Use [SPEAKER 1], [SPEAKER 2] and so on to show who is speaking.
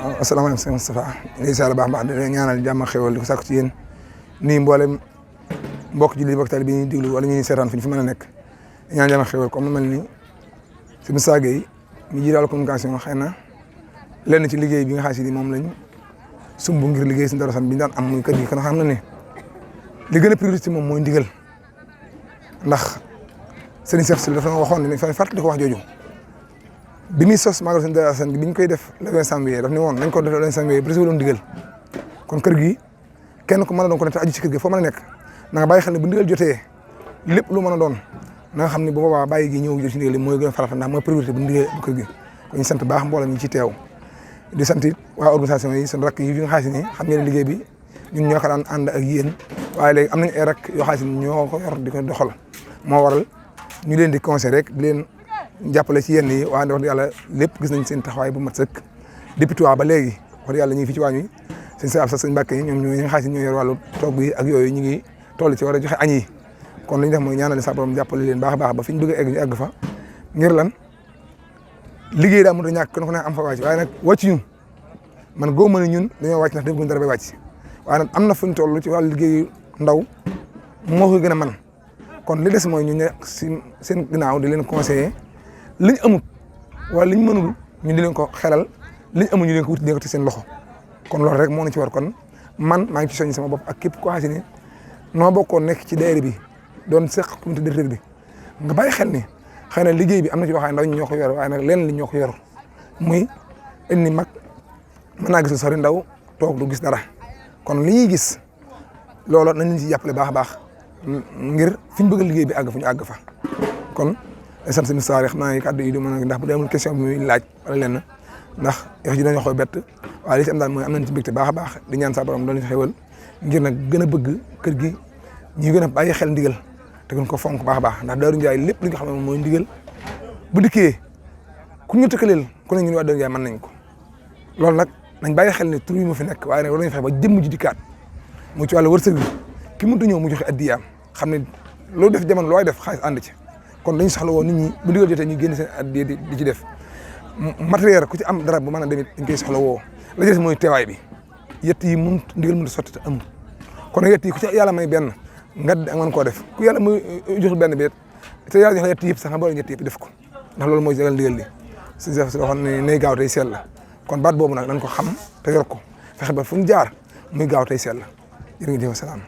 [SPEAKER 1] asalaamaaleykum sëñ Moustapha lay sala baax baax di ñaanal jàmm ak xéwal di ko sàkku ci yéen nii mboolem mbokk julli mbokk taalibe bi ñuy déglu wala ñuy seetaan fu ñu fi mën a nekk ñaan jàmm ak xéwal comme mel ni si Moussa Gueye mi jiital communication xëy na lenn ci liggéey bi nga xam si moom lañ sumb ngir liggéey si Darou Assane bi ñu daan am muy kër gi kon xam na ne li gën a priorité moom mooy ndigal ndax Serigne Cheikh Sylla dafa waxoon ne fa fàttali ko wax jooju bi muy sos Magal Darou Assane bi ñu koy def le 20 janvier daf ne woon nañ ko def le 20 janvier bu réseau ndigal kon kër gi kenn ku mën a doon ko ne te aju ci kër gi foo mën a nekk na nga bàyyi xel ne bu ndigal jotee lépp lu mën a doon na nga xam ne bu boobaa bàyyi gi ñëw jël ci ndigal li mooy gën a farata ndax mooy priorité bu ndigal bu kër gi kon ñu sant baax mboolem ñi ci teew di sant it waa organisation yi seen rakk yi nga xam ne xam ngeen liggéey bi ñun ñoo ko daan ànd ak yéen waaye léegi am nañu ay rakk yoo xam ne ñoo ko yor di ko doxal moo waral ñu leen di conseil rek di leen jàppale ci yenn yi waaye wax dëgg yàlla lépp gis nañ seen taxawaay bu mat sëkk depuis tuwa ba léegi wax dëgg yàlla ñu ngi fi ci waañ wi seen sa ab sax sëñ Mbàkke yi ñoom ñi nga xam ne ñoo yor wàllu togg yi ak yooyu ñu ngi toll ci war a joxe añ yi kon li ñu def mooy ñaanal sa borom jàppale leen baax a baax ba fi ñu bëgg a egg ñu egg fa ngir lan liggéey daa mënut a ñàkk kon ku ne am fa wàcc waaye nag wàcc ñu man góob ma ne ñun dañoo wàcc ndax defaguñ dara bay wàcc waaye nag am na fu ñu toll ci wàllu liggéeyu ndaw moo ko gën a man kon li des mooy ñu ne si seen ginnaaw di leen conseiller liñ amut wala liñ mënul ñu di leen ko xelal liñ amul ñu leen ko wuti ko ci seen loxo kon loolu rek moo na ci war kon man maa ngi ci soññ sama bopp ak képp koo xam ne noo bokkoon nekk ci daayira bi doon seq comité directeur bi nga bàyyi xel ni xëy na liggéey bi am na ci loo xam ne ndaw ñi ñoo ko yor waaye nag leen li ñoo ko yor muy indi mag mën naa gis lu sori ndaw toog du gis dara kon li ñuy gis loolu nañ leen ci jàppale baax a baax ngir fi ñu bëgg liggéey bi àgg fu ñu àgg fa kon sant si misaare xam naa ne kàddu yi du mën a ndax bu dee amul question bi muy laaj wala lenn ndax yow ji dañoo xaw bett waaye li ci am daal mooy am nañ ci mbégte baax a baax di ñaan sa borom doon ci xewal ngir nag gën a bëgg kër gi ñu gën a bàyyi xel ndigal te gën ko fonk baax a baax ndax Daaru Njaay lépp li nga xam ne mooy ndigal bu dikkee ku ñu tëkkaleel ku ne ñun waa Daaru Njaay mën nañ ko loolu nag nañ bàyyi xel ne tur yi mu fi nekk waaye nag war nañu fexe ba jëmm ji dikkaat mu ci wàllu wërsëg bi ki mënut a ñëw mu joxe addiyaam xam ne loolu def jamono looy def xaalis ànd ci kon dañu soxla woon nit ñi bu ndigal jotee ñu génn seen addiya di ci def matériel ku ci am dara bu mën a demit dañ koy soxla woo la des mooy teewaay bi yett yi ndigal mënut a sotti te amul kon nag yett yi ku ci yàlla may benn nga mën koo def ku yàlla muy joxul benn bi te yàlla jox la yett yëpp sax nga boole ñett yëpp def ko ndax loolu mooy jagal ndigal li si waxoon ne nay gaaw tey sell la kon baat boobu nag dañ ko xam te yor ko fexe ba fu ñu jaar muy gaaw tey sell la jërë ngeen jëf salaam